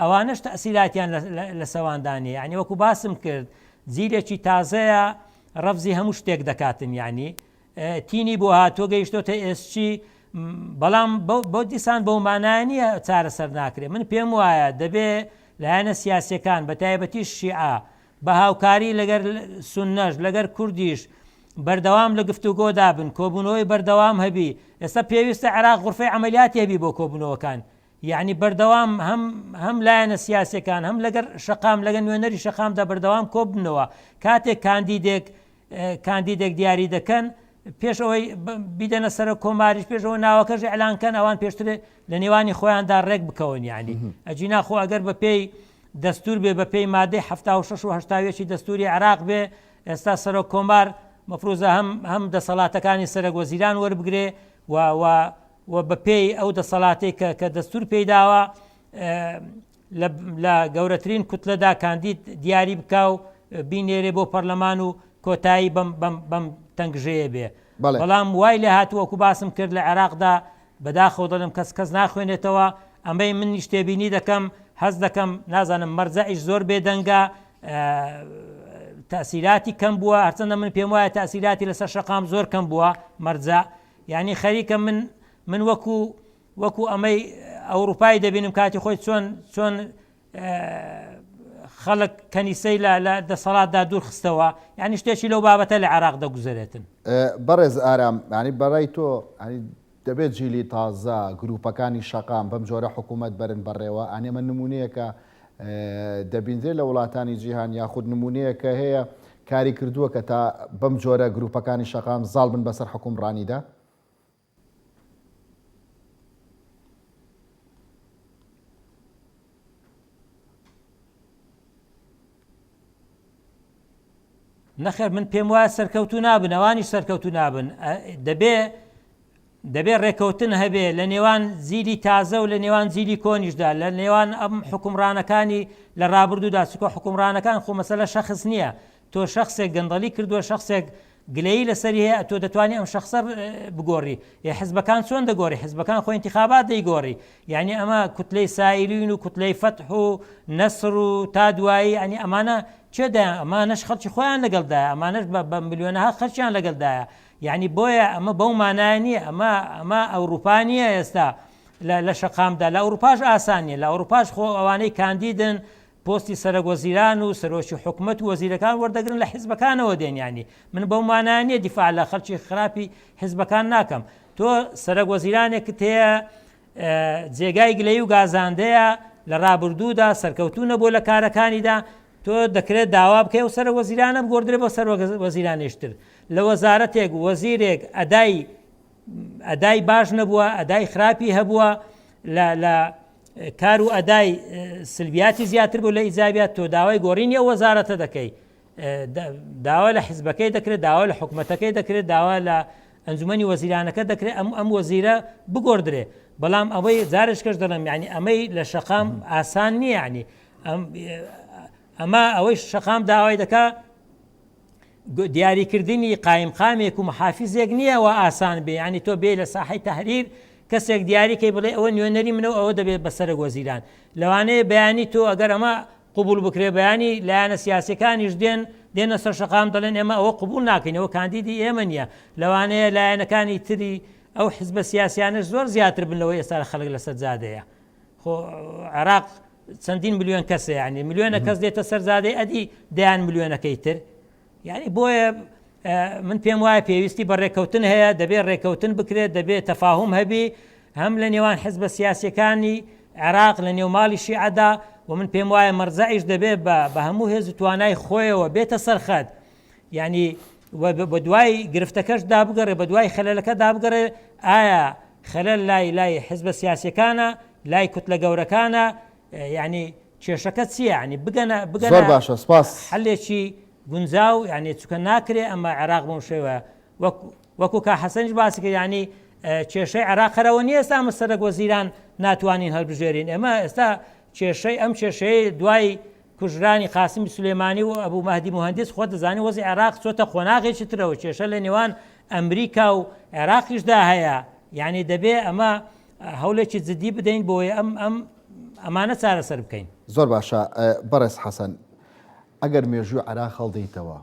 ئەوانەش تەسیلاتیان لە سەواندانە یعنی وەکو باسم کرد جیلێکی تازەیە ڕەفزی هەموو شتێک دەکاتن یعنی تینی بۆ هاتووە گەیشتۆتە ئێسکی بەڵام بۆ دیسان بەو مانایە نییە چارەسەر ناکرێت من پێم وایە دەبێ لایەنە سیاسیەکان بە تایبەتیش شیعە بە هاوکاری لەگەر سوننەش لەگەر کوردیش بەردەوام لە گفتوگۆدا بن کۆبوونەوەی بەردەوام هەبی ئێستا پێویستە عێراق غورفەی عەمەلیاتی هەبی بۆ کۆبوونەوەکان یعنی بەردەوام هەم هەم لایەنە سیاسەکان هەم لەگەر شەقام لەگە نوێنەری شەقامدا بەردەوام کۆبنەوە کاتێک کاندیدێک کاندیدێک دیاری دەکەن پێش ئەوەی بیدەنە سەرۆک کۆماریش پێش ئەوە ناوەکەش ئیعلان کەن ئەوان پێشتر لە نێوانی خۆیاندا ڕێک بکەون یعنی ئەجینا خۆ ئەگەر بە پێی دەستور بێ بە پێی مادەی 76 و 81 دەستوری عێراق بێ ئێستا سەرۆک کۆمار مەفروزە هەم هەم دەسەڵاتەکانی سەرەک وەزیران وەربگرێ و و و بە پێی ئەو دەسەڵاتێک کە کە دەستور پێیداوە لە گەورەترین کوتلەدا کاندید دیاری بکا و بینێرێ بۆ پەرلەمان و کۆتایی بەم بەم بەم تەنگژەیە بێ بەڵام وای لێ هاتووە وەکو باسم کرد لە عێراقدا بەداخەوە دەڵێم کەس کەس ناخوێنێتەوە ئەمەی منیش تێبینی دەکەم هەست دەکەم نازانم مەرجەعیش زۆر بێدەنگە تەسیراتی کەم بووە هەرچەندە من پێم وایە تەسیراتی لەسەر شەقام زۆر کەم بووە مەرجە یعنی خەریکە من من وەکو وەکو ئەمەی ئەوروپای دەبینم کاتی خۆی چۆن چۆن خەڵک کەنیسەی لە لە دەسەڵاتدا دوور خستەوە یعنی شتێکی لەو بابەتە لە عێراق دەگوزەرێتن. بەڕێز ئارام یانی بەڕای تۆ یانی. دەبێت جیلی تازە، گروپەکانی شەقام بەم جۆرە حکوومەت بەرن بەڕێوە؟ ئانی ئەمە نموونەیەکە دەبیندرێت لە وڵاتانی جیهان یاخود نموونەیەکە هەیە کاری کردووە کە تا بەم جۆرە گروپەکانی شەقام زاڵ بن بەسەر حوکمڕانیدا؟ نەخێر من پێم وایە سەرکەوتو نابن ئەوانیش سەرکەوتو نابن دەبێ دەبێ ڕێکەوتن هەبێ لە نێوان جیلی تازە و لە نێوان جیلی کۆنیشدا لە نێوان ئەم حکومڕانەکانی لە ڕابردوودا چکۆ حکومڕانەکان خۆ مەسەلە شەخس نییە تۆ شەخسێک گەندەڵی کردووە شەخسێک گلەیی لەسەری هەیە تۆ دەتوانی ئەم شەخسە بگۆڕی ئێ حزبەکان چۆن دەگۆڕی حزبەکان خۆ ئینتیخابات دەیگۆڕی یعنی ئەمە کوتلەی سایرین و کوتلەی فەتح و نەسر و تا دوایی ینی ئەمانە چێ دایان ئەمانەش خەڵکی خۆیان لەگەڵدایە ئەمانەش بە ملیۆنەها خەرچیان لەگەڵدایە یعنی بۆیە ئەمە بەو مانایە نییە ئەمە ئەمە ئەوروپا نییە ئێستا لە شەقامدا لە ئەوروپاش ئاسان نیە لە ئەوروپاش خۆ ئەوانەی کاندیدن پۆستی سەرەک وەزیران و سەرۆکی حکومەت و وەزیرەکان وەردەگرن لە حیزبەکانەوە دێن یانی من بەو مانایە نیە دیفاع لە خەڵکی خراپی حیزبەکان ناکەم تۆ سەرەک وەزیرانێکت هەیە جێگای گلەی و گازاندەیە لە ڕابردوودا سەرکەوتوو نەبووە لە کارەکانیدا تۆ دەکرێت داوا بکەی و سەرەک وەزیرانە بگۆڕدرێ بۆ سەر وەزیرانیشتر لە وەزارەتێک وەزیرێک ئەدای ئەدای باش نەبووە ئەدای خراپی هەبووە لە لە کار و ئەدای سلبیاتی زیاتر بوو لە ئیجابیات تۆ داوای گۆڕینی ئەو وەزارەتە دەکەی داوا لە حزبەکەی دەکرێت داوا لە حکوومەتەکەی دەکرێت داوا لە ئەنجومی وەزیرانەکە دەکرێت ئەم ئەم وەزیرە بگۆڕدرێ بەڵام ئەوەی جارشکەش دەڵێم ینی ئەمەی لە شەقام ئاسان نییە ینی ئەمە ئەوەی شەقام داوای دەکا دیاریکردنی قایمقامێک و محافیزێک نییە وا ئاسان بێ یانی تۆ بێ لە ساحەی تەحریر کەسێک دیاری کەی بڵێ ئەوە نوێنەری منە و ئەوە دەبێت بە سەرەک وەزیران لەوانەیە بەیانی تۆ ئەگەر ئەمە قبول بکرێ بەیانی لایەنە سیاسەکانیش دێن دێنە سەر شەقام دەڵێن ئێمە ئەوە قبول ناکەینەوە کاندیدی ئێمە نییە لەوانەیە لایەنەکانی تری ئەو حزبە سیاسیانش زۆر زیاتر بن لەوەی ئێستا خەڵک لەسەر جادەیە خۆ عێراق چەندین ملیۆن کەسە یعنی ملیۆنە کەس دێتە سەر زادەی ئەدی دەیان ملیۆنەکەی تر یعنی بۆیە من پێم وایە پێویستی بە ڕێککەوتن هەیە دەبێت ڕێککەوتن بکرێت دەبێت تەفاهم هەبی هەم لە نێوان حزبە سیاسەکانی عێراق لە نێو ماڵی شیعەدا و من پێم وایە مەرجەعیش دەبێت بە هەموو هێز و توانای خۆیەوە بێتە سەرخەت یعنی بە دوای گرفتەکەش دابگەڕێ بە دوای خەلەلەکە دابگەڕێ ئایا خەلەل لای لای حزبە سیاسیەکانە لای کوتلە گەورەکانە یعنی کێشەکە چییە ینی بگەنە بگەنە زۆر باشە سپاس حلێکی گونجاو یعنی چکە ناکرێ ئەمە عێراق بەم شێوە وەک وەکو کا حەسەنیش باسی کرد ینی کێشەی عێراق هەرەوە نییە ئێستا ئەمە سەرەک وەزیران ناتوانین هەڵبژێرین ئێمە ئێستا کێشەی ئەم کێشەیە دوای کوژرانی قاسمی سولێمانی و ئەبو مەهدی موهەندیس خۆت دەزانی وەزعی عێراق چۆتە قۆناغێکی ترەوە کێشە لە نێوان ئەمریکا و عێراقیشدا هەیە یعنی دەبێ ئەمە هەولێکی جدی بدەین بۆی ئەم ئەم ئەمانە چارەسەر بکەین. زۆر باشە بەڕێز حەسەن ئەگەر مێژووی عێراق هەڵدەیتەوە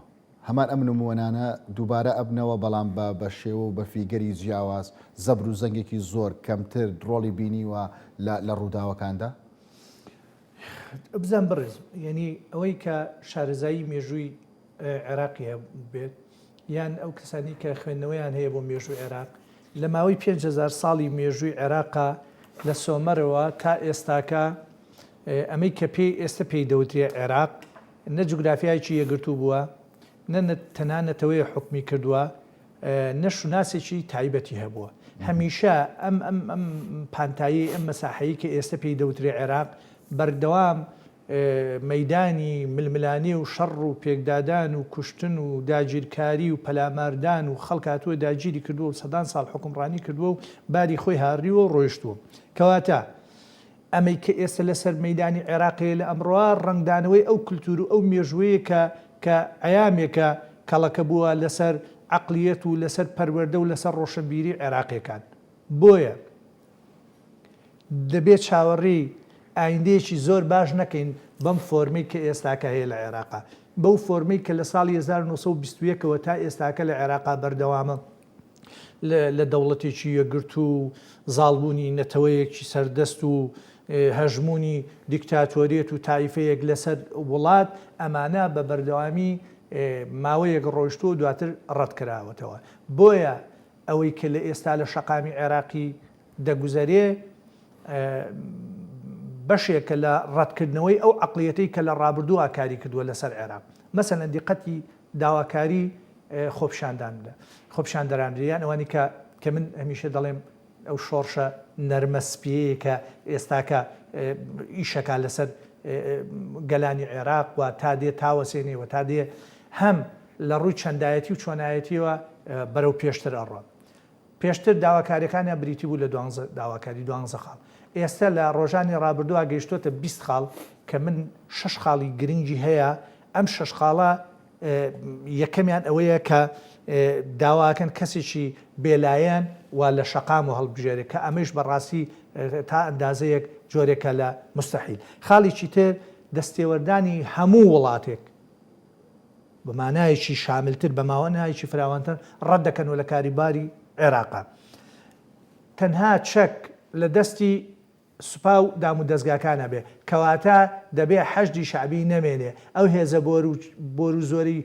هەمان ئەم نموونانە دووبارە ئەبنەوە بەڵام بە بە شێوە و بە فیگەری جیاواز زەبر و زەنگێکی زۆر کەمتر ڕۆڵی بینیوە لە لە ڕووداوەکاندا؟ بزان بەڕێز یعنی ئەوەی کە شارەزایی مێژووی عێراقی هەبێت یان ئەو کەسانی کە خوێندنەوەیان هەیە بۆ مێژوو عێراق لە ماوەی 5هزار ساڵی مێژووی عێراقا لە سۆمەرەوە تا ئێستاکە ئەمەی کە پێی ئێستا پێی دەوترێ عێراق نە جوگرافیایەکی یەکگرتوو بووە نە تەنها نەتەوەیە حکومی کردووە نە شوناسێکی تایبەتی هەبووە. هەمیشە ئەم ئەم ئەم پانتاییەی ئەم مەساحەی کە ئێستە پێی دەوترێ عێراق بەردەوام مەیدانی ململانێ و شەڕ و پێکدادان و کوشتن و داگیرکاری و پەلاماردان و خەڵک هاتووە داگیری کردووە و سەدان ساڵ حوکمڕانی کردووە و باری خۆی هاڕیوە و ڕۆیشتووە. کەواتە ئەمەی کە ئێستا لەسەر مەیدانی عێراق هەیە لە ئەمڕۆوە ڕەنگدانەوەی ئەو کلتور و ئەو مێژووەیە کە کە عەیامێکە کەڵەکە بووە لەسەر عەقڵیەت و لەسەر پەروەردە و لەسەر ڕۆشنبیری عێراقیەکان. بۆیە دەبێ چاوەڕێی ئایندەیەکی زۆر باش نەکەین بەم فۆرمەی کە ئێستاکە هەیە لە عێراقا. بەو فۆرمەی کە لە ساڵی 1921 ەوە تا ئێستاکە لە عێراقا بەردەوامە. لە دەوڵەتێکی یەکگرتوو و زاڵبوونی نەتەوەیەکی سەردەست و هەژموونی دیکتاتۆریەت و تایفەیەک لەسەر وڵات، ئەمانە بە بەردەوامی ماوەیەک ڕۆیشتووە و دواتر ڕەتکراوەتەوە. بۆیە. ئەوەی کە لە ئێستا لە شەقامی عێراقی دەگوزەرێ بەشێکە لە ڕەتکردنەوەی ئەو عەقڵیەتەی کە لە ڕابردووە کاری کردووە لەسەر عێراق. مەسەلەن دیقەتی داواکاری خۆپیشاندان بدە، خۆپیشاندەران بدە یان ئەوانی کە کە من هەمیشە دەڵێم ئەو شۆڕشە نەرمە سپیەیە کە ئێستاکە ئیشەکا لەسەر گەلانی عێراق و تا دێ تاوەسێنێ و تا دێ هەم لە ڕووی چەندایەتی و چۆنایەتیەوە بەرەو پێشتر ئەڕۆ. پێشتر داواکاریەکانیان بریتی بوو لە دوانزە داواکاری، دوانزە خاڵ. ئێستا لە ڕۆژانی ڕابردووە گەیشتۆتە 20 خاڵ کە من شەش خاڵی گرنگی هەیە، ئەم شەش خاڵە یەکەمیان ئەوەیە کە داواکەن کەسێکی بێلایەن و لە شەقام و هەڵبژێرێت کە ئەمەیش بەڕاستی تا ئەندازەیەک جۆرێکە لە مستحیل. خاڵێکی تر دەستێوەردانی هەموو وڵاتێک بە مانایەکی شاملتر، بە مانایەکی فراوانتر ڕەت دەکەنەوە لە کاروباری عێراقا. تەنها چەک لە دەستی سوپا و دامودەزگاکانا بێ. کەواتە دەبێ حەشدی شەعبی نەمێنێ، ئەو هێزە بۆر و زۆری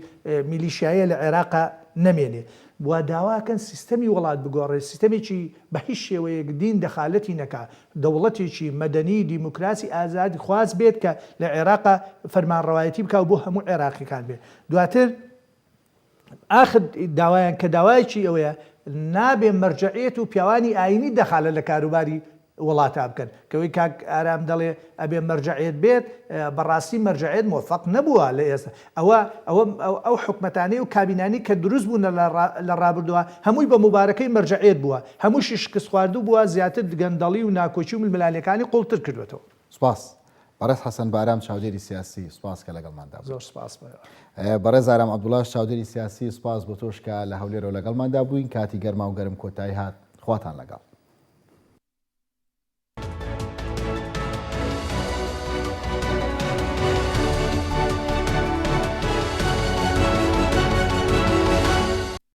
میلیشیاییە لە عێراقا نەمێنێ. و داواکەن سیستەمی وڵات بگۆڕێ، سیستەمێکی بە هیچ شێوەیەک دین دەخالەتی نەکا، دەوڵەتێکی مەدەنی دیموکراسی ئازادی خواز بێت کە لە عێراقا فەرمانڕەوایەتی بکا و بۆ هەموو عێراقیەکان بێت. دواتر ئاخر داوایان کە داوایەکی ئەوەیە نابێ مەرجەعیەت و پیاوانی ئایینی دەخالەت لە کاروباری وڵاتا بکەن. کەوەی کاک ئارام دەڵێ ئەبێ مەرجەعیەت بێت، بەڕاستی مەرجەعیەت مۆفەق نەبووە لە ئێستا. ئەوە ئەوە ئەو حکومەتانەی و کابینانەی کە دروست بوونە لە لە ڕابردووە هەمووی بە موبارەکەی مەرجەعیەت بووە، هەمووشی شکستخواردوو بووە، زیاتر گەندەڵی و ناکۆکی و ململانێکانی قوڵتر کردووەتەوە. سپاس. بەڕێز حەسەن بارام چاودێری سیاسی سپاس کە لەگەڵماندا بووی. زۆر سپاس بۆ. بەڕێز ئارام عەبدوڵاش چاودێری سیاسی سپاس بۆ تۆش کە لە هەولێرەوە لەگەڵماندا بووین. کاتی گەرما و گەرم کۆتایی هات. خواتان لەگەڵ.